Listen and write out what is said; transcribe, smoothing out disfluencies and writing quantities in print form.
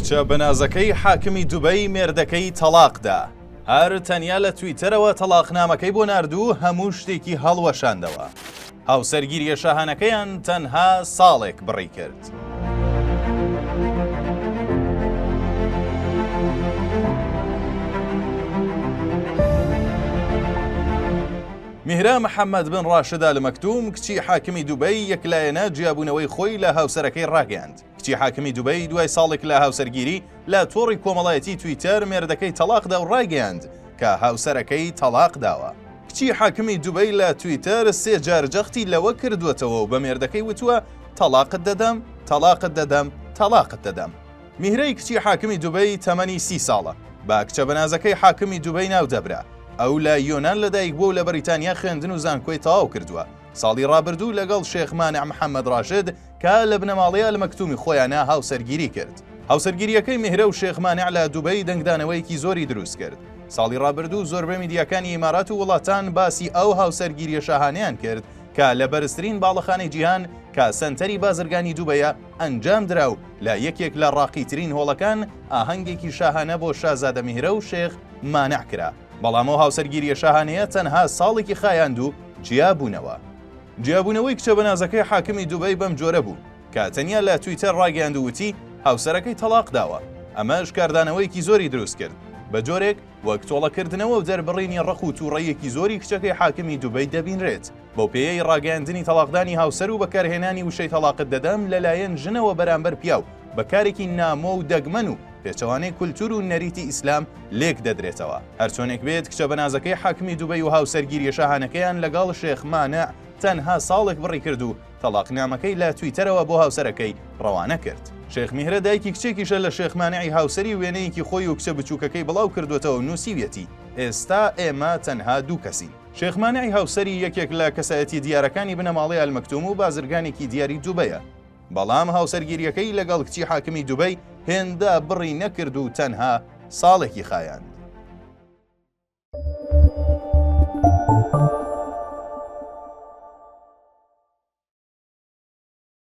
کچە بەنازەکەی حاکمی دوبەی مێردەکەی تەڵاق دا. هەر تەنیا لە تویتەرەوە تەڵاقنامەکەی بۆ نارد و هەموو شتێکی هەڵوەشاندەوە. هاوسەرگیرییە شاهانەکەیان تەنها ساڵێک بڕی کرد. میهرا محەمەد بن ڕاشد ئال مەکتوم، کچی حاکمی دوبەی، یەکلایەنە جیابوونەوەی خۆی لە هاوسەرەکەی ڕاگەیاند. کچی حاکمی دوبەی دوای ساڵێک لە هاوسەرگیری، لە تۆڕی کۆمەڵایەتی تویتەر مێردەکەی تەڵاق دا و ڕایگەیاند کە هاوسەرەکەی تەڵاق داوە. کچی حاکمی دوبەی لە تویتەر سێ جار جەختی لەوە کردووەتەوە و بە مێردەکەی وتووە تەڵاقت دەدەم، تەڵاقت دەدەم، تەڵاقت دەدەم. میهرەی کچی حاکمی دوبەی تەمەنی سی ساڵە، بە کچە بەنازەکەی حاکمی دوبەی ناودەبرا. ئەو لە یۆنان لەدایکبووە و لە بەریتانیا خوێندن و زانکۆی تەواو کردووە. ساڵی ڕابردوو لەگەڵ شێخ مانع محەمەد ڕاشد کە لە بنەماڵەی ئالمەکتومی خۆیانە هاوسەرگیری کرد. هاوسەرگیرییەکەی میهرە و شێخ مانع لە دوبەی دەنگدانەوەیەکی زۆری دروست کرد. ساڵی ڕابردوو زۆربەی میدیاکانی ئیمارات و وڵاتان باسی ئەو هاوسەرگیرییە شاهانەیان کرد کە لە بەرزترین باڵەخانەی جیهان کە سەنتەری بازرگانی دوبەیە ئەنجامدرا و لە یەکێک لە ڕاقیترین هۆڵەکان ئاهەنگێکی شاهانە بۆ شازادە میهرە و شێخ مانع کرا. بەڵام ئەو هاوسەرگیرییە شاهانەیە تەنها ساڵێکی خایاند و جیابوونەوە. جیابوونەوەی کچە بەنازەکەی حاکمی دوبەی بەم جۆرە بوو، کە تەنیا لە تویتەر ڕایگەیاند و وتی هاوسەرەکەی تەڵاق داوە، ئەمەش کاردانەوەیەکی زۆری دروست کرد، بە جۆرێک وەک تۆڵەکردنەوە و دەربڕینی ڕق و تووڕەیەکی زۆری کچەکەی حاکمی دوبەی دەبینرێت، بەو پێیەی ڕاگەیاندنی تەڵاقدانی هاوسەر و بەکارهێنانی وشەی تەڵاقت دەدەم لەلایەن ژنەوە بەرامبەر پیاو بە کارێکی نامۆ و دەگمەن و پێچەوانەی کولتور و نەریتی ئیسلام لێک دەدرێتەوە. هەرچۆنێک بێت کچە بەنازەکەی حاکمی دوبەی و هاوسەرگیریە شاهانەکەیان لەگەڵ شێخ مانع تەنها ساڵێک بڕی کرد و تەڵاقنامەکەی لە تویتەرەوە بۆ هاوسەرەکەی ڕەوانە کرد. شێخ میهرە دایکی کچێکیشە لە شێخ مانعی هاوسەری وێنەیەکی خۆی و کچە بچووکەکەی بڵاو کردووەتەوە و نووسیویەتی، ئێستا ئێمە تەنها دوو کەسین. شێخ مانعی هاوسەری یەکێک لە کەسایەتیە دیارەکانی بنەماڵەی ئالمەکتوم و بازرگانێکی دیاری دوبەیە، بەڵام هاوسەرگیرییەکەی لەگەڵ کچی حاکمی دوبەی هێندە بڕی نەکرد و تەنها ساڵێکی خایاند.